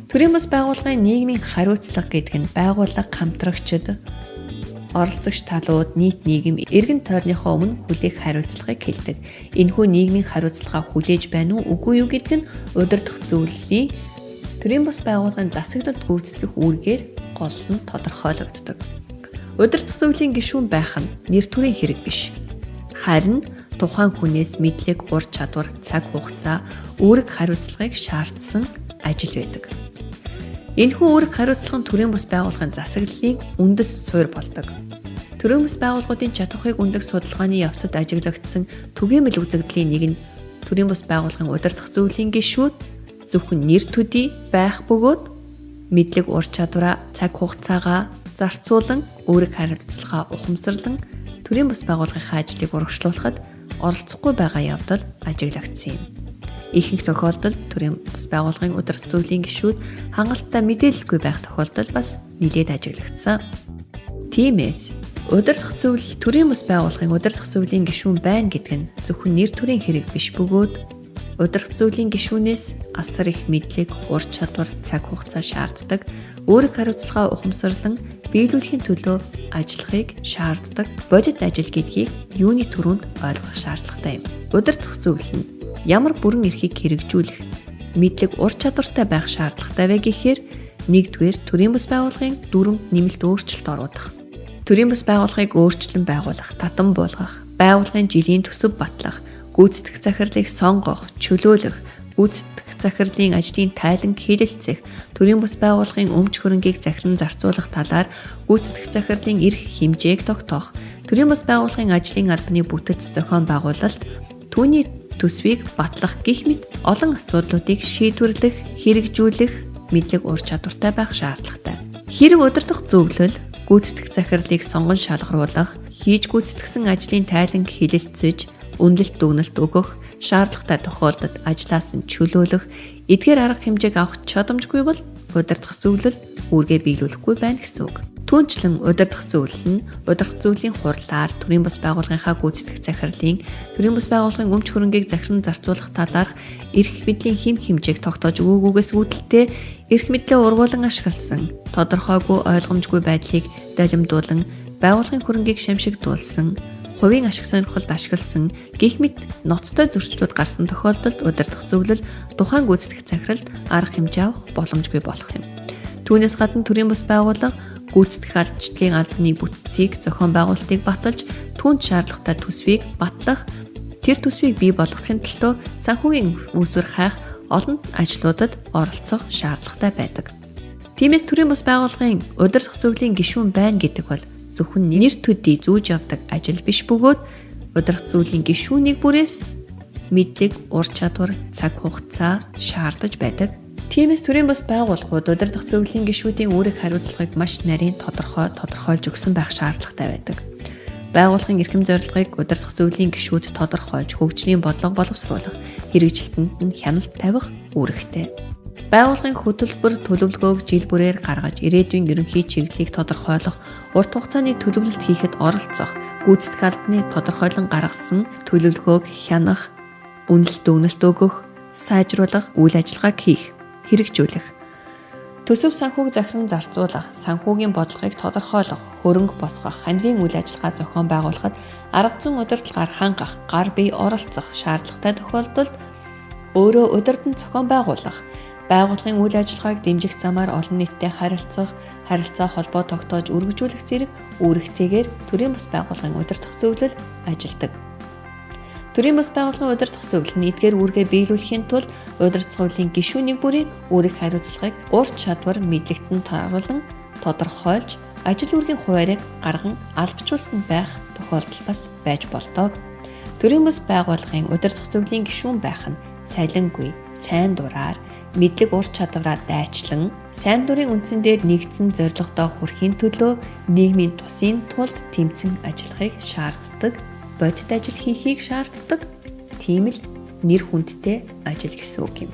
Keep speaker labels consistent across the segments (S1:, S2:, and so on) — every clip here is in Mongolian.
S1: Төрийн бус байгууллагын нийгмийн хариуцлага гэдэг нь байгууллага хамтрагчид, оролцогч талууд, нийт нийгэм, эргэн тойрныхоо өмнө хүлээх хариуцлагыг хэлдэг. Энэхүү нийгмийн хариуцлагаа хүлээж байна уу, үгүй юу гэдэг нь удирдах зөвлөлийн төрийн бус байгууллагын засаглалд гүйцэтгэх үүргээр гол нь тодорхойлогддог. Удирдах зөвлөлийн гишүүн байх нь нэр төрийн хэрэг биш. Харин тухайн хүнээс мэдлэг, ур чадвар, цаг хугацаа, үүрэг хариуцлагыг шаардсан ажил байдаг. Энэхүү үүрэг хариуцлага нь төрийн бус байгууллагын засаглалын үндэс суурь болдог. Төрийн бус байгууллагуудын чадварыг үнэлэх судалгааны явцад ажиглагдсан түгээмэл үзэгдлийн нэг нь төрийн бус байгууллагын удирдах зөвлөлийн гишүүд зөвхөн нэр төдий байх бөгөөд мэдлэг, ур чадвараа, цаг хугацаагаа зарцуулан үүрэг хариуцлагаа ухамсарлан төрийн бус байгууллагынхаа ажлыг урагшлуулахад оролцохгүй байгаа явдал ажиглагдсан юм. Ихэнх тохиолдолд төрийн бус байгууллагын удирдах зөвлөлийн гишүүд хангалттай мэдээлэлгүй байх тохиолдол бас нэлээд ажиглагдсан. Тиймээс удирдах зөвлөл төрийн бус байгууллагын удирдах зөвлөлийн гишүүн байна гэдэг нь зөвхөн нэр төрийн хэрэг биш бөгөөд удирдах зөвлөлийн гишүүнээс асар их мэдлэг, ур чадвар, цаг хугацаа шаарддаг, үүрэг хариуцлагаа ухамсарлан биелүүлэхийн төлөө ажиллахыг шаарддаг бодит ажил гэдгийг юуны түрүүнд ойлгох шаардлагатай юм. Удирдах зөвлөл нь ямар бүрэн эрхийг хэрэгжүүлэх, мэдлэг, ур чадвартай байх шаардлагатай вэ гэхээр нэгдүгээр төрийн бус байгууллагын дүрэм нэмэлт өөрчлөлт оруулах. Төрийн бус байгууллагыг өөрчлөн байгуулах, татан буулгах, байгууллагын жилийн төсөв батлах, гүйцэтгэх захирлыг сонгох, чөлөөлөх, гүйцэтгэх захирлын ажлын тайлан хэлэлцэх, төрийн бус байгууллагын өмч хөрөнгийг захиран зарцуулах талаар гүйцэтгэх захирлын эрх хэмжээг тогтоох, төрийн бус байгууллагын ажлын албаны бүтэц зохион байгуулалт, түүний төсвийг батлах гэх мэт олон асуудлуудыг шийдвэрлэх, хэрэгжүүлэх мэдлэг ур чадвартай байх шаардлагатай. Хэрв удирдах зөвлөл гүйцэтгэх захирлыг сонгон шалгаруулах, хийж гүйцэтгсэн ажлын тайланг хэлэлцэж, үнэлэлт дүгнэлт өгөх, шаардлагатай тохиолдолд ажлаас нь чөлөөлөх, эдгээр арга хэмжээг авах чадамжгүй бол удирдах зөвлөл үүргээ биелүүлэхгүй байна гэсэн үг. Түүнчлэн удирдах зөвлөл нь удирдах зөвлөлийн хурлаар төрийн бус байгууллагынхаа гүйцэтгэх захирлын төрийн бус байгууллагын өмч хөрөнгийг захиран зарцуулах талаарх эрх мэдлийн хэм хэмжээг тогтоож өгөөгүйгээс үүдэлтэй эрх мэдлээ ургуулan ашигласан, тодорхойгүй ойлгомжгүй байдлыг далимдуулан байгууллагын хөрөнгийг шамшигдуулсан, хувийн ашиг сонирхолд ашигласан гэх мэт ноцтой зөрчлүүд гарсан тохиолдолд удирдах зөвлөл тухайн гүйцэтгэх захиралд арга хэмжээ авах боломжгүй болох юм. Түүнээс гадна төрийн бус байгууллага гүйцэтгэх ажлын албаны бүтцийг зохион байгуулалтыг баталж түүнд шаардлагатай төсвийг батлах, тэр төсвийг бий болгохын төлөө санхүүгийн үүсвэр хайх олон ажлуудад оролцох шаардлагатай байдаг. Тиймээс төрийн бус байгууллагын удирдах зөвлөлийн гишүүн байна гэдэг бол зөвхөн нэр төдий зүүж явдаг ажил биш бөгөөд удирдах зөвлөлийн гишүүнийг бүрээс мэдлэг, ур чадвар, цаг хугацаа шаардаж байдаг. Тиймээс төрийн бус байгууллагууд удирдах зөвлөлийн гишүүдийн үүрэг хариуцлагыг маш нарийн тодорхойлж өгсөн байх шаардлагатай байдаг. Байгууллагын эрхэм зорилгыг удирдах зөвлөлийн гишүүд тодорхойлж, хөгжлийн бодлого боловсруулах, хэрэгжилтэнд нь хяналт тавих үүрэгтэй. Байгууллагын хөтөлбөр төлөвлөгөөг жил бүрээр гаргаж, ирээдүйн ерөнхий чиглэлийг тодорхойлох, урт хугацааны төлөвлөлт хийхэд оролцох, гүйцэтгэх албаны тодорхойлон гаргасан төлөвлөгөөг хянах, үнэлэлт дүгнэлт өгөх, сайжруулах үйл ажиллагааг хийх, хэрэгжүүлэх. Төсөв санхүүг захиран зарцуулах, санхүүгийн бодлогыг тодорхойлох, хөрөнгө босгох, ханивын үйл ажиллагаа зохион байгуулахад арга зүйн удирдлагаар хангах, гар бие оролцох шаардлагатай тохиолдолд өөрөө удирдан зохион байгуулах, байгууллагын үйл ажиллагааг дэмжих замаар олон нийттэй харилцах, харилцаа холбоо тогтоож өргөжүүлэх зэрэг үүрэгтэйгээр төрийн бус байгууллагын удирдах зөвлөл ажилладаг. Төрийн бус байгууллагын удирдах зөвлөл нь эдгээр үүргээ биелүүлэхийн тулд удирдах зөвлөлийн гишүүнийг бүрийн үүрэг хариуцлагыг ур чадвар мэдлэгтэн тааруулан тодорхойлж ажил үүргийн хуваарийг гарган албажуулсан байх тохиолдол бас байж болдог. Төрийн бус байгууллагын удирдах зөвлөлийн гишүүн байх нь цалингүй, сайн дураар, мэдлэг ур чадвараа дайчлан сайн дурын үндсэн дээр нэгдсэн зорилгодоо хүрэхийн төлөө нийгмийн тусын тулд тэмцэн ажиллахыг шаарддаг, бодит ажил хийхийг шаарддаг тийм л нэр хүндтэй ажил гэсэн үг юм.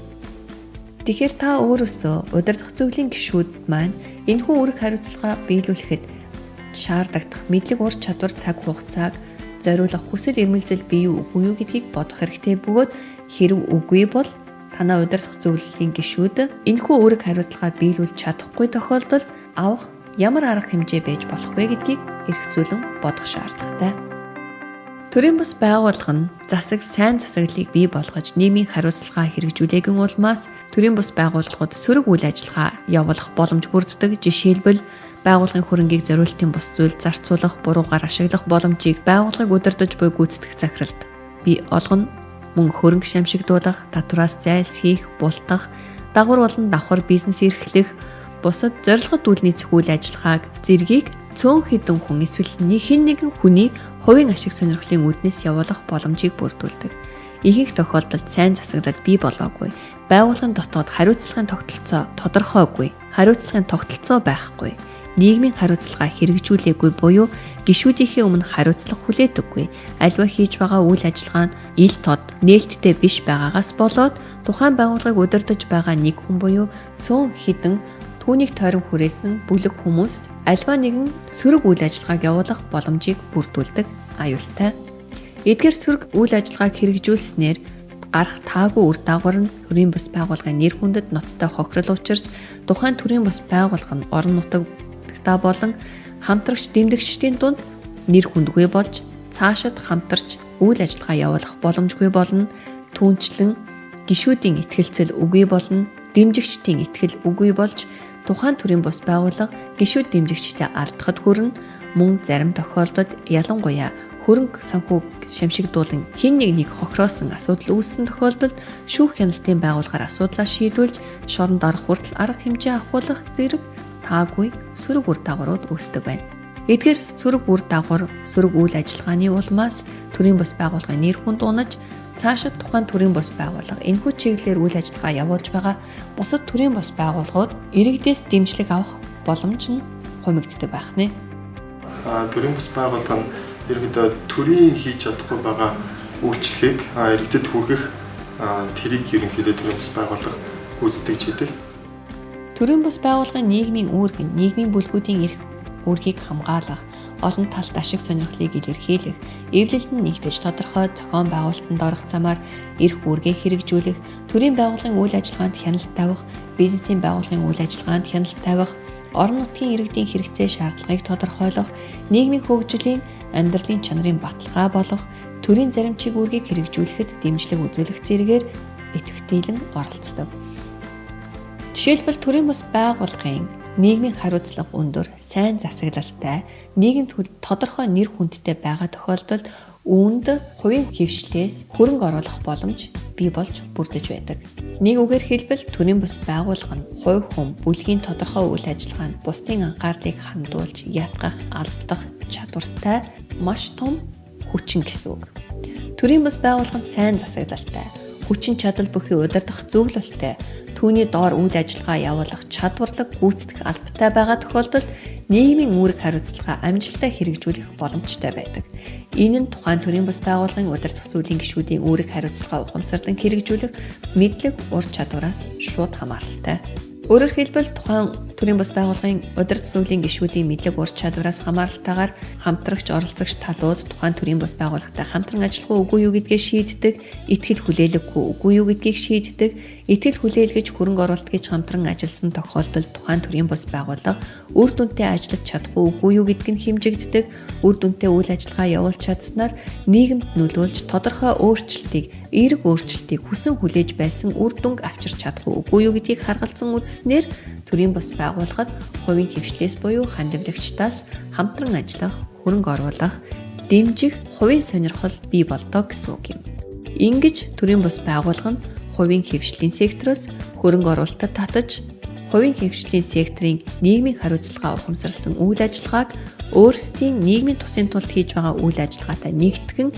S1: Тэгэхээр та өөрөөсөө удирдах зөвлөлийн гишүүд маань энэхүү үүрэг хариуцлагаа биелүүлэхэд шаардлагадах мэдлэг ур чадвар цаг хугацааг зориулах хүсэл эрмэлзэл бий үгүй юу гэдгийг бодох хэрэгтэй бөгөөд хэрв үгүй бол танай удирдах зөвлөлийн гишүүд энэхүү үүрэг хариуцлагаа биелүүлж чадахгүй тохиолдолд авах ямар арга хэмжээ байж болох вэ гэдгийг эргцүүлэн бодох шаардлагатай. Төрийн бус байгууллага нь засаг сайн засаглалыг бий болгож нийгмийн хариуцлагаа хэрэгжүүлээгийн улмаас төрийн бус байгууллагууд сөрөг үйл ажиллагаа явуулах боломж бүрддэг. Жишээлбэл, байгууллагын хөрөнгийг зориултын бус зүйлд зарцуулах, буруугаар ашиглах боломжийг байгууллагыг удирдах буй гүйцэтгэх захиралд бий олгоно. Мөн хөрөнгө шамшигдуулах, татвараас зайлсхийх, бултах, дагавар болон давхар бизнес эрхлэх, бусад зорилгод үл нийцэх үйл ажиллагааг зэргийг цөөн хэдэн хүн эсвэл хэн нэгэн хүний хувийн ашиг сонирхлын үүднээс явуулах боломжийг бүрдүүлдэг. Ихэнх тохиолдолд сайн засаглал бий болоогүй, байгууллагын дотоод хариуцлагын тогтолцоо тодорхойгүй, хариуцлагын тогтолцоо байхгүй, нийгмийн хариуцлага хэрэгжүүлээгүй буюу гишүүдийнхээ өмнө хариуцлага хүлээдэггүй, аливаа хийж байгаа үйл ажиллагаа нь ил тод, нээлттэй биш байгаагаас болоод тухайн байгууллагыг удирдах байгаа нэг хүн буюу цөөн хэдэн түүнийг тойрон хүрээсэн бүлэг хүмүүст аливаа нэгэн сөрөг үйл ажиллагааг явуулах боломжийг бүрдүүлдэг аюултай. Эдгээр сөрөг үйл ажиллагааг хэрэгжүүлснээр гарах таагүй үр дагавар нь төрийн бус байгууллагын нэр хүндэд ноцтой хохирол учирч тухайн төрийн бус байгууллага нь орон нутагтаа болон хамтрагч дэмдэгчдийн дунд нэр хүндгүй болж цаашид хамтарч үйл ажиллагаа явуулах боломжгүй болно. Түүнчлэн гишүүдийн итгэлцэл үгүй болно, дэмжигчдийн итгэл үгүй болж тухайн төрийн бус байгууллага гишүүд дэмжигчдээ алдахад хүрнэ. Мөн зарим тохиолдолд ялангуяа хөрөнгө санхүү шамшигдуулан хэн нэгнийг хохироосон асуудал үүссэн тохиолдолд шүүх хяналтын байгууллагаар асуудлаа шийдвүүлж шоронд орох хүртэл арга хэмжээ авахулах зэрэг таагүй сөрөг үр дагаврууд үүсдэг байна. Эдгээр сөрөг үр дагавар, сөрөг үйл ажиллагааны улмаас төрийн бус байгууллагын нэр хүнд унаж цаашид тухайн төрийн бус байгууллага энэхүү чиглэлээр үйл ажиллагаа явуулж байгаа бусад төрийн бус байгууллагууд иргэдээс дэмжлэг авах боломж нь хумигддаг байх нэ.
S2: Төрийн бус байгууллага нь ерөнхийдөө төрийн хийж чадахгүй байгаа үйлчлэгийг иргэдэд хүргэх тэрийг ерөнхийдөө төрийн бус байгууллага гүйцэтгэж хийдэг.
S1: Төрийн бус байгууллагын нийгмийн үүрэг нь нийгмийн бүлгүүдийн эрх үүргийг хамгаалах, олон талт ашиг сонирхлыг илэрхийлэх, эвлэлд нь нэгтгэж тодорхой зохион байгуулалтанд орох замаар эрх үүргээ хэрэгжүүлэх, төрийн байгууллагын үйл ажиллагаанд хяналт тавих, бизнесийн байгууллагын үйл ажиллагаанд хяналт тавих, орон нутгийн иргэдийн хэрэгцээ шаардлагыг тодорхойлох, нийгмийн хөгжлийн амьдралын чанарын баталгаа болох, төрийн зарим чиг үүргийг хэрэгжүүлэхэд дэмжлэг үзүүлэх зэрэгээр идэвхтэйлэн оролцдог. Жишээлбэл, төрийн бус байгууллагын нийгмийн хариуцлага өндөр, сайн засаглалтай, нийгэмд тодорхой нэр хүндтэй байгаа тохиолдолд үүнд хувийн хэвшлээс хөрөнгө оруулах боломж бий болж бүрдэж байдаг. Нэг үгээр хэлбэл, төрийн бус байгууллага нь хувь хүн, бүлгийн тодорхой үйл ажиллагаанд бусдын анхаарлыг хандуулж, ятгах, албадах чадвартай маш том хүчин гэсэн үг. Төрийн бус байгууллага нь сайн засаглалтай, хүчин чадал бүхий удирдах зөвлөлттэй, түүний доор үйл ажиллагаа явуулах чадварлаг гүйцэтгэх албатай байгаа тохиолдолд нийгмийн үүрэг хариуцлага амжилттай хэрэгжүүлэх боломжтой байдаг. Энэ нь тухайн төрийн бус байгууллагын удирдах зүйлийн гишүүдийн үүрэг хариуцлагаа ухамсарлан хэрэгжүүлэх мэдлэг, ур чадвараас шууд хамааралтай. Өөрөөр хэлбэл, тухайн төрийн бус байгууллагын удирдах зүйлийн гишүүдийн мэдлэг, ур чадвараас хамааралтайгаар хамтрагч, оролцогч талууд тухайн төрийн бус байгууллагатай хамтран ажиллах уу үгүй юу гэдгээ шийддэг, итгэл хүлээлгэхгүй үгүй юу гэдгийг шийддэг, итгэл хүлээлгэж хөрөнгө оруулалт гэж хамтран ажилласан тохиолдолд тухайн төрийн бус байгууллага үр дүнтэй ажиллаж чадах уу үгүй юу гэдг нь хэмжигддэг, үр дүнтэй үйл ажиллагаа явуулж чадсанаар нийгэмд нөлөөлж тодорхой өөрчлөлтийг, эерэг өөрчлөлтийг хүсэн хүлээж байсан үр дүнг авчирч чадах уу үгүй юу гэдгийг харгалзан үзснээр төрийн бус байгууллагад хувийн хэвшлээс буюу хандивлагчдаас хамтран ажиллах, хөрөнгө оруулах, дэмжих хувийн сонирхол бий болдоо гэсэн үг юм. Ингэж төрийн бус байгууллага нь хувийн хэвшлийн сектороос хөрөнгө оруулалтад татаж, хувийн хэвшлийн секторын нийгмийн хариуцлагаа ухамсарласан үйл ажиллагааг өөрсдийн нийгмийн тусын тулд хийж байгаа үйл ажиллагаатай нэгтгэн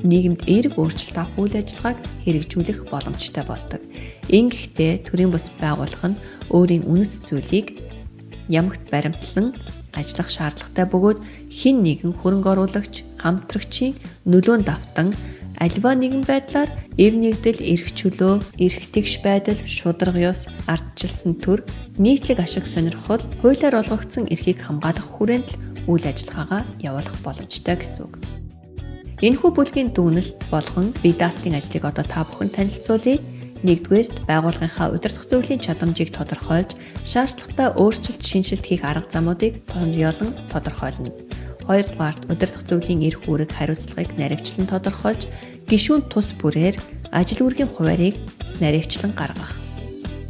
S1: нийгэмд эерэг өөрчлөлт авах үйл ажиллагааг хэрэгжүүлэх боломжтой болдог. Ингэхдээ төрийн бус байгууллага нь өөрийн үнэт зүйлийг ямагт баримтлан ажиллах шаардлагатай бөгөөд хэн нэгэн хөрөнгө оруулагч, хамтрагчийн нөлөөнд автан аливаа нэгэн байдлаар эв нэгдэл, эрх чөлөө, эрх тэгш байдал, шударга ёс, ардчилсан төр, нийтлэг ашиг сонирхол, хуулиар олгогдсон эрхийг хамгаалах хүрээнд л үйл ажиллагаагаа явуулах боломжтой гэсэн үг. Энэхүү бүлгийн дүгнэлт болгон бие даалтын ажлыг одоо та бүхэн танилцуулъя. Нэгдүгээрт байгууллагынхаа удирдах зөвлөлийн чадамжийг тодорхойлж, шаардлагатай өөрчлөлт шинэчлэлт хийх арга замуудыг томьёолон тодорхойлно. Хоёрдугаарт удирдах зөвлөлийн эрх үүрэг хариуцлагыг наривчлан тодорхойлж, гишүүн тус бүрээр ажил үүргийн хуваарийг наривчлан гаргах.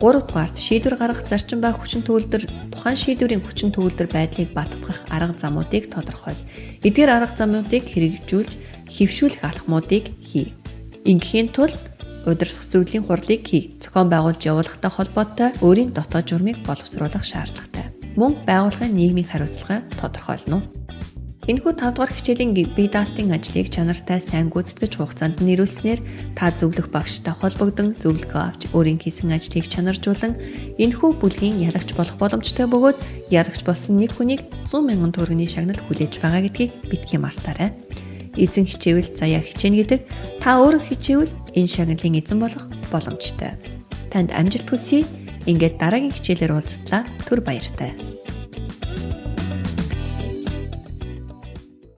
S1: Гуравдугаарт шийдвэр гаргах зарчим ба хүчин төгөлдөр тухайн шийдвэрийн хүчин төгөлдөр байдлыг бататгах арга замуудыг тодорхойл. Эдгээр арга замуудыг хэрэгжүүлж хэвшүүлэх алхмуудыг хий. Ингээхийн тулд удирдах зөвлөлийн хурлыг хий. Зохион байгуулж явуулахтай холбоотой өөрийн дотоод журмыг боловсруулах шаардлагатай. Мөн байгууллагын нийгмийн хариуцлагаа тодорхойлно. Энэхүү 5 дугаар хичээлийн бие даалтын ажлыг чанартай сайн гүйцэтгэж хугацаанд нэрвүүлснээр та зөвлөх багштай холбогдон зөвлөгөө авч өөрийн хийсэн ажлыг чанаржуулан энэхүү бүлгийн ялагч болох боломжтой бөгөөд ялагч болсон нэг хүнийг 100 мянган төгрөгийн шагнал хүлээж байгаа гэдгийг битгий мартаарай. Эзэн хичээвэл заяа хичээнэ гэдэг та өөрөө хичээвэл энэ шагналын эзэн болох боломжтой. Танд амжилт хүсье. Ингээд дараагийн хичээлээр уулзтлаа. Түр баяртай.